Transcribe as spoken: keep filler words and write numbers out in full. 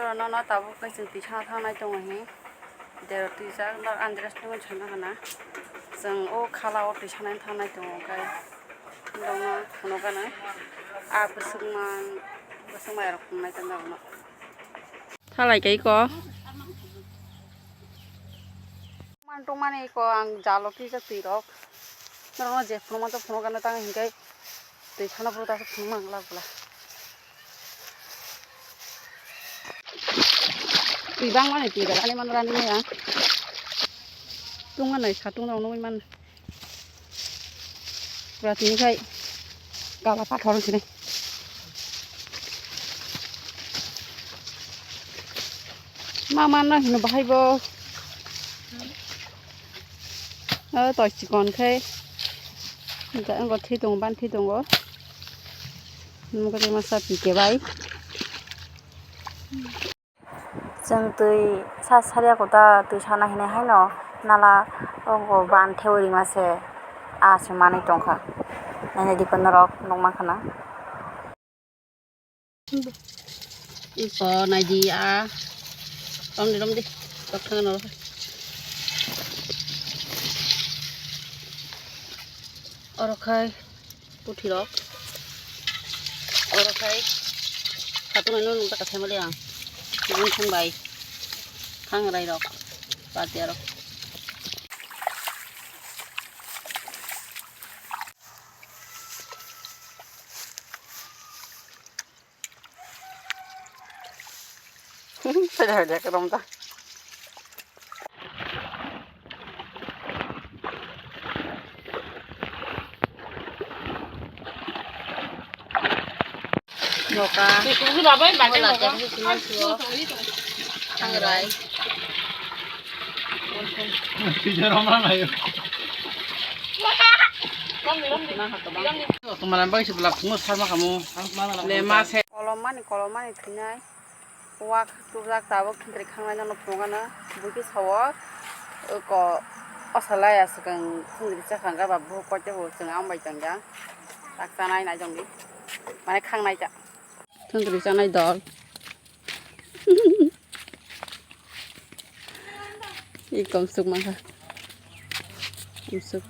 Nono tabuk khe chwng twi sana thangnai tongo hi. Dero twijak norok andres nungwi sana gana. Chwng o khala o twi sana thangnai tongo khe. Norokno phunuk gana. A bwswkma, bwswkma rok phunuknai tong norokno. Thalai kai ko. Man tongmani ko ang jalo kisa twi rok. Norokno je phunukma to phunuk gana tang hinkhe twi sana phuru ta phunuk mang lak bwla. Twi bangmani twi rok ani man rani maya. Tungma nai satung rok nugwi man. Pura tini khai kala pathor sini. Ma manna hino bahai bo. O toi chikon khai. Jang go thi tongo, ban thi tongo. Nungkhe masa pike bai. Chwng twi sa saria kuda twi sana hinwi haino nala o ban thewi rima se a se manwi tongkha. Naina dikon norok nukmankha na. Iko naidi a romdi romdi tok thang no. Oro khai. Puthirok. Oro khai. Khatung no nung taka thaima de ang. Nung thang bai. Thang rai rok. Patia rok. Saja saja ke rom ta. Noka. Wala te sini suo. Thangrai. Tija romang ayo. Kemalam bai sebelah kamu sama kamu. Le mase. Kolom mani kolom mani thinai. Wak tubjak tabuk thwngtwrwi khangnai no phunukgano buikhe sao ko osalai aswk ang thwngtwrwi chakha hwnkhe ba buhuk koito bo chwng ang bai tongya tak chanai nai tongdi mane khangnai ta thwngtwrwi chanai dol. I komsuk mankha komsuk.